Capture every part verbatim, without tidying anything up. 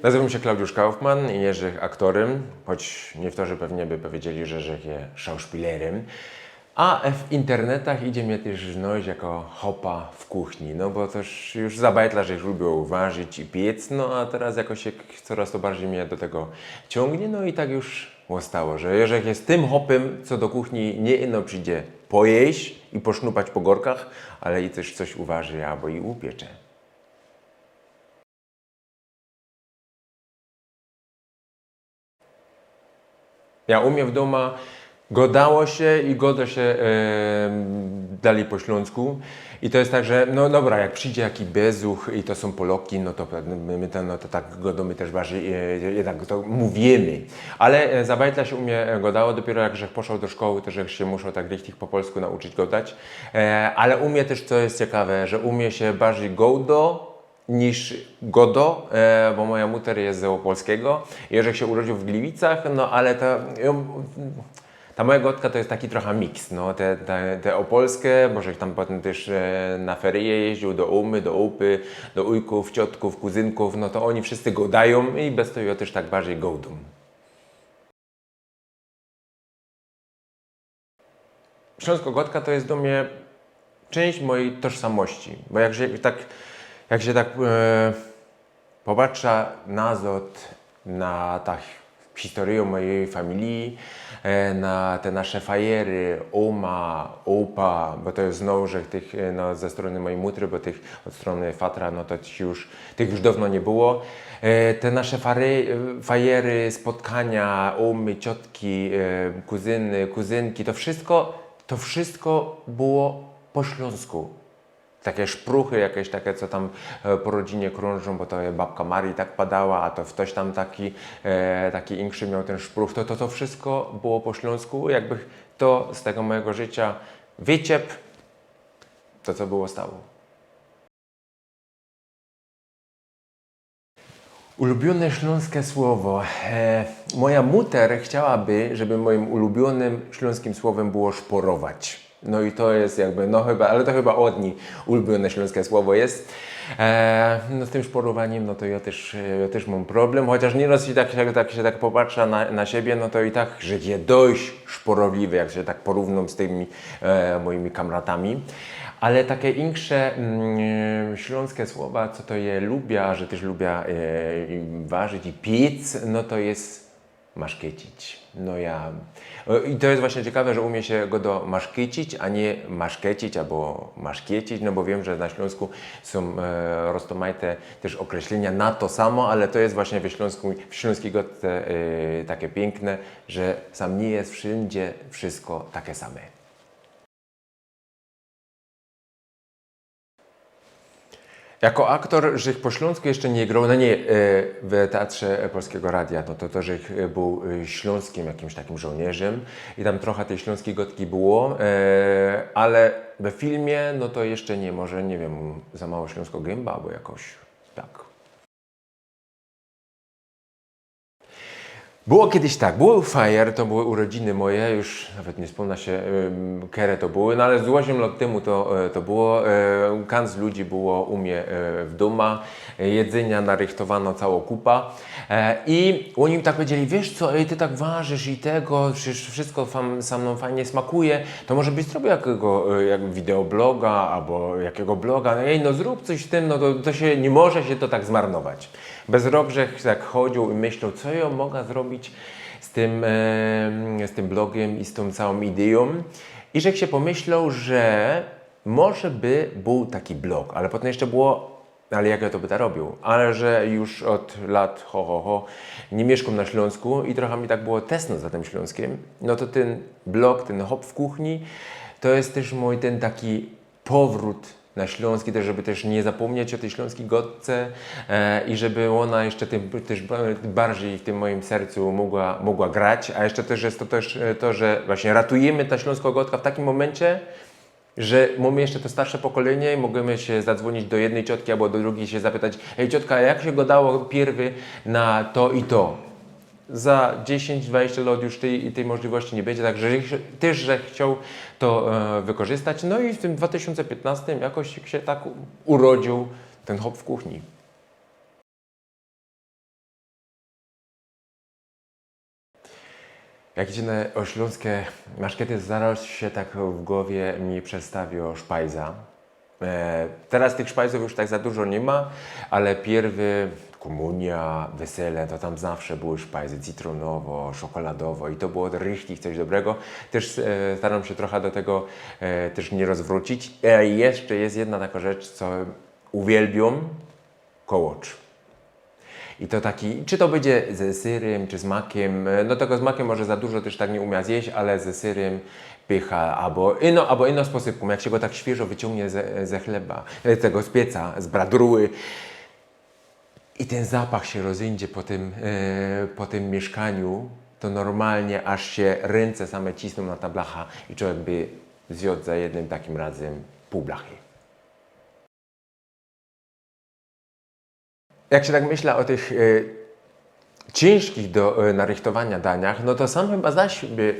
Nazywōm sie Klaudiusz Kaufmann i jeżech aktorym, choć niyktorzy pewnie by pedzieli, że, że je szauszpilerym. A w internetach idzie mie tyż znojś jako chopa w kuchni, no bo tyż już za bajtla żech lubiōł warzić i piec, no a teroz jakoś sie coraz to bardzij mie do tego ciōngnie, no i tak już ôstało, że jeżech je tym chopym, co do kuchni niy ino przidzie pojeś i posznupać po gorkach, ale i tyż coś uwarzi abo i upiecze. Ja u mie w dōma godało sie i godo sie, e, dalij po ślōnsku. I to je tak, że no dobra, jak przidzie jaki bezuch i to sōm Poloki, no to my, my to, no to tak godōmy tyż bardzij, e, jednak to mōwimy. Ale, e, za bajtla sie u mie, e, godało, dopiyro jak żech poszoł do szkoły, to żech sie muszoł tak richtig po polsku nauczyć godać. E, ale u mie tyż, co je ciekawe, że u mie sie bardzij godo niż godo, e, bo moja muter je z Ôpolskigo. Jeżech sie urodziył w Gliwicach, no ale ta, jo, ta moja godka to je taki trocha miks, no, te, te, te ôpolske, bo żech tam potym tyż, e, na feryje jeździōł do ōmy, do ôpy, do ujkōw, ciotkōw, kuzynkōw, no to ôni wszyscy godajōm i bez to jo tyż tak bardzij godōm. Ślōnsko godka to je do mie czynść mojij tożsamości, bo jak sie tak, jak sie tak, e, popatrza nazŏd na ta historijŏ mojij familiji, e, na te nasze fajery, ōma, ôpa, bo to je znowŏ, że tych, e, no, ze strōny mojij mutry, bo tych ôd strōny fatra, no to ci już tych już dŏwno niy było. E, te nasze fary-, e, fajery, spotkania, ōmy, ciotki, e, kuzyny, kuzynki, to wszysko, to wszysko było po ślōnsku. Take szpruchy jakeś take, co tam, e, po rodzinie krōnżōm, bo to je babka Marii tak padała, a to ftoś tam taki, e, taki inszy mioł tyn szpruch. To, to, to wszysko było po ślōnsku. Jakbych to z tego mojigo życiŏ wyciep, to co było, stało. Ulubiōne ślōnske słowo. E, moja muter chciałaby, żeby mojim ulubiōnym ślōnskim słowym było szporować. No i to je jakby, no chyba, ale to chyba ôd nij ulubiōne ślōnske słowo je. E, no z tym szporowanim, no to jo tyż, jo tyż mōm problym, chociŏż niyroz jeśli tak, tak, tak sie tak popatrza na, na siebie, no to i tak, że je dojś szporowliwy, jak sie tak porównōm z tymi, e, mojimi kamratami. Ale take insze, mm, ślōnske słowa, co to je lubia, że tyż lubia, e, i warzić i piec, no to je maszkiecić. No ja, e, i to je właśnie ciekawe, że u mie sie godo maszkiecić, a niy maszkecić abo maszkiecić, no bo wiym, że na Ślōnsku sōm, e, roztōmajte tyż ôkreślynia na to samo, ale to je właśnie we ślōnsku-, w ślōnskij godce, e, take piykne, że sam niy je wszyndzie wszysko take same. Jako aktor żech po ślōnsku jeszcze niy groł, no niy, e, w Teatrze Polskigo Radia, no to, to żech, e, bōł, e, ślōnskim jakimś takim żołniyrzym i tam trocha tyj ślōnskij godki było, e, ale we filmie, no to jeszcze niy, może, niy wiym, Za mało ślōnsko gymba abo jakoś tak. Było kejś tak, było fajer, to były urodziny moje, już nawet niy spōmna sie, ym, kere to były, no ale z ôziym lŏt tymu to, e, to było, e, kajś ludzi było u mie, e, w dōma, e, jedzynia narychtowano cało kupa, e, i ôni tak pedzieli: „Wiysz co, ej, ty tak warzisz i tego, przecież wszysko fam-, sam nōm fajnie smakuje, to może byś zrobiōł jakigo, e, jak wideobloga abo jakigo bloga, no ej, no zrōb coś z tym, no to, to sie niy może sie to tak zmarnować”. Bez rok żech tak chodzioł i myśloł, co jo moga zrobić z tym, e, z tym blogym i z tōm całōm idejōm. I żech sie pomyśloł, że może by bōł taki blog, ale potym jeszcze było, ale jak jo to byda robioł? Ale że już ôd lat, ho, ho, ho, niy miyszkōm na Ślōnsku i trocha mi tak było tesno za tym Ślōnskym, no to tyn blog, tyn Hop w kuchni, to je tyż mōj tyn taki powrōt na ślōnski, tyż żeby tyż niy zapōmnieć ô tyj ślōnskij godce, e, i żeby ôna jeszcze tym, tyż ba-, bardzij w tym mojim sercu mogła, mogła grać, a jeszcze tyż je to tyż, e, to, że właśnie ratujymy ta ślōnsko godka w takim mōmyncie, że mōmy jeszcze to starsze pokolynie i możymy sie zadzwōnić do jednyj ciotki abo do drugij, sie zapytać: „Ej, ciotka, jak sie godało piyrwy na to i to?” Za dziesiyńć, dwadzieścia lŏt już tyj, tyj możliwości niy bydzie, tak że tyż żech chcioł to, e, wykorzystać. No i w tym dwa tysiōnce piytnŏstym jakoś sie tak u-, urodziył tyn Hop w kuchni. Jak idzie na, o ślōnske maszkety, zarŏz sie tak w gowie mi przedstawiło szpajza. E, teroz tych szpajzōw już tak za dużo niy ma, ale piyrwyj kōmunia, wesele, to tam zawsze były szpajzy cytrōnowo, szokoladowo i to było richtig coś dobrego. Tyż, e, starōm sie trocha do tego, e, tyż niy rozwrōcić. E, jeszcze je jedna tako rzecz, co uwielbiōm, kołocz. I to taki, czy to bydzie ze syrym, czy z makym, e, no tego z makym może za dużo, tyż tak niy umiã zjeść, ale ze syrym pycha, abo ino, abo ino sposobkōm, jak sie go tak świyżo wyciōngnie ze, ze chleba, e, tego z pieca, z bradruły. I tyn zapach sie rozejdzie po tym, e, po tym miyszkaniu, to normalnie aż sie rynce same cisnōm na ta blacha i czowiek by zjŏdł za jednym takim razym pōł blachy. Jak sie tak myśla o tych, e, ciynżkich do, e, narychtowania daniach, no to sam chyba zaś by,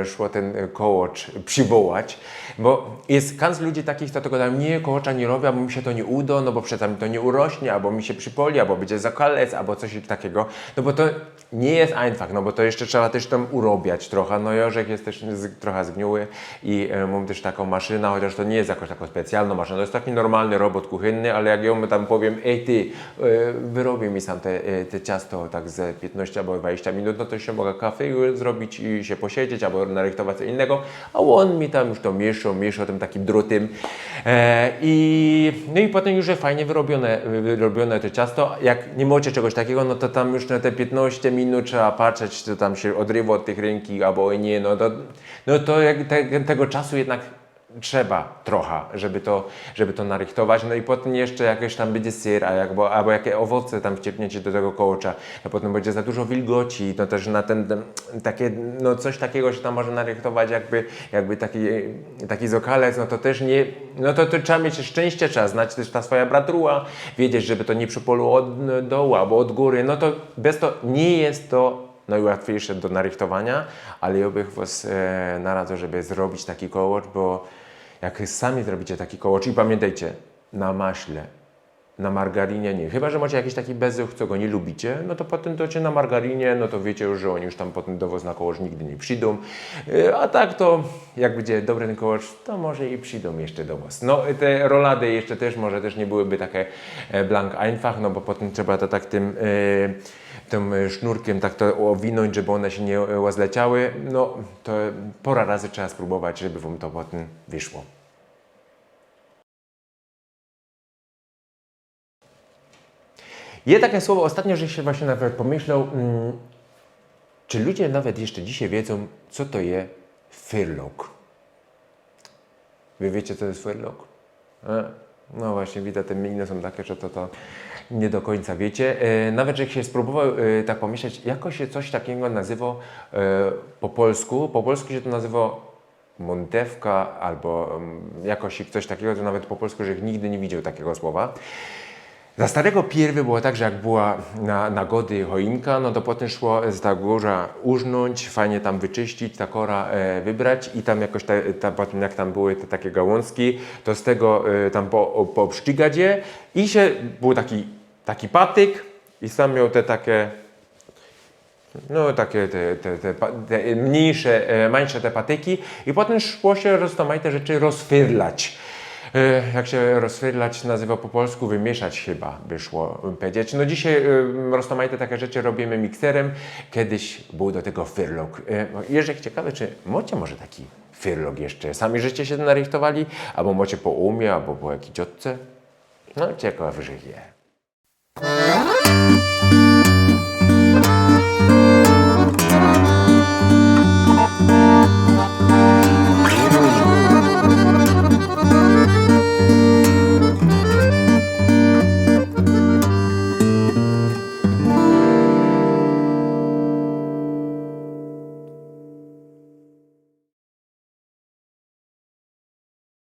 e, szło tyn, e, kołocz prziwołać, bo je kans ludzi takich, co tego tam niy, kołocza niy robiã, bo mi sie to niy udo, no bo przeca mi to niy urośnie, abo mi sie przipoli, abo bydzie zakalec, abo coś takigo, no bo to niy je ajnfach, no bo to jeszcze trzeba tyż tam urobiać trocha, no jŏ żech je tyż z-, trocha zgniōły i, e, mōm tyż takõ maszyna, chociŏż to niy je jakoś tako specjalnõ maszyna, to je taki normalny robot kuchynny, ale jak jŏ mu tam powiym: „Ej ty, e, wyrobi mi sam te, e, te ciasto tak ze piętnaście abo dwadzieścia minut”, no to sie moga kafe zrobić i sie posiedzieć, abo narychtować co innego, a ôn mi tam już to miyszo, miyszo tym takim drutym. E, i, no i potym już je fajnie wyrobiōne, wyrobiōne to ciasto. Jak niy mŏcie czegoś takigo, no to tam już na te piętnaście minut trzeba patrzeć, co tam sie odrywo ôd tych rynki, abo niy, no to, no to jak te, tego czasu jednak trzeba trocha, żeby to, żeby to narychtować. No i potym jeszcze jakoś tam bydzie syr, a jakby, abo jakie owoce tam wciepniecie do tego kołocza, to potym bydzie za dużo wilgoci, no tyż na tyn, tyn, takie, no coś takigo sie tam może narychtować, jakby, jakby taki, taki zokalec, no to tyż niy, no to, to trzeba mieć szczynście, trzeba znać tyż ta swoja bratruła, wiedzieć, żeby to niy przipolło ôd dołu abo ôd gōry, no to bez to niy je to nojłatwyjsze do narychtowania, ale jŏ bych wŏs, e, naradzył, żeby zrobić taki kołocz, bo jak sami zrobicie taki kołocz i pamiyntejcie, na maśle, na margarinie niy. Chyba że mŏcie jakiś taki bezuch, co go niy lubicie, no to potym to czy na margarinie, no to wiycie już, że ôni już tam potym do wŏs na kołocz nigdy niy przidōm. E, a tak to, jak bydzie dobry tyn kołocz, to może i przidōm jeszcze do wŏs. No, te rolady jeszcze tyż może tyż niy byłyby take, e, blank ajnfach, no bo potym trzeba to tak tym, e, tym sznurkym tak to ôwinōńć, żeby ône sie niy, e, rozleciały. No, to pora razy trzeba sprōbować, żeby wōm to potym wyszło. Je take słowo, ôstatnio żech sie właśnie nawet pomyśloł, mm, czy ludzie nawet jeszcze dzisiej wiedzōm, co to je fyrlok. Wy wiycie, co to je fyrlok? E, no właśnie, widza, te miny sōm take, że to, to niy do kōńca wiycie. E, nawet żech sie sprōbowoł, e, tak pomyśleć, jakoś sie coś takigo nazywo, e, po polsku. Po polsku sie to nazywo mōntewka abo, mm, jakoś coś takigo, to nawet po polsku, żech nigdy niy widzioł takigo słowa. Za starego piyrwyj było tak, że jak była na, na gody choinka, no to potym szło za ta gōra urznōńć, fajnie tam wyczyścić, ta kora, e, wybrać i tam jakoś ta, ta, potym jak tam były te takie gałōndzki, to z tego, e, tam po, poobszczigać je i sie, bōł taki, taki patyk i sam mioł te takie, no, takie te, te, te, pa-, te mniyjsze, e, mniyjsze te patyki i potym szło sie roztōmajte rzeczy rozfyrlać. E, jak sie rozfyrlać nazywo po polsku? Wymieszać chyba by szło powiedzieć. No dzisiej, e, roztōmajte take rzeczy robiymy mikserym. Kedyś bōł do tego fyrlok. E, no, jeżech ciekawy, czy mŏcie może taki fyrlok jeszcze? Sami żeście sie narychtowali? Abo mŏcie po umie, abo po jakiej ciotce? No, ciekawy żech je.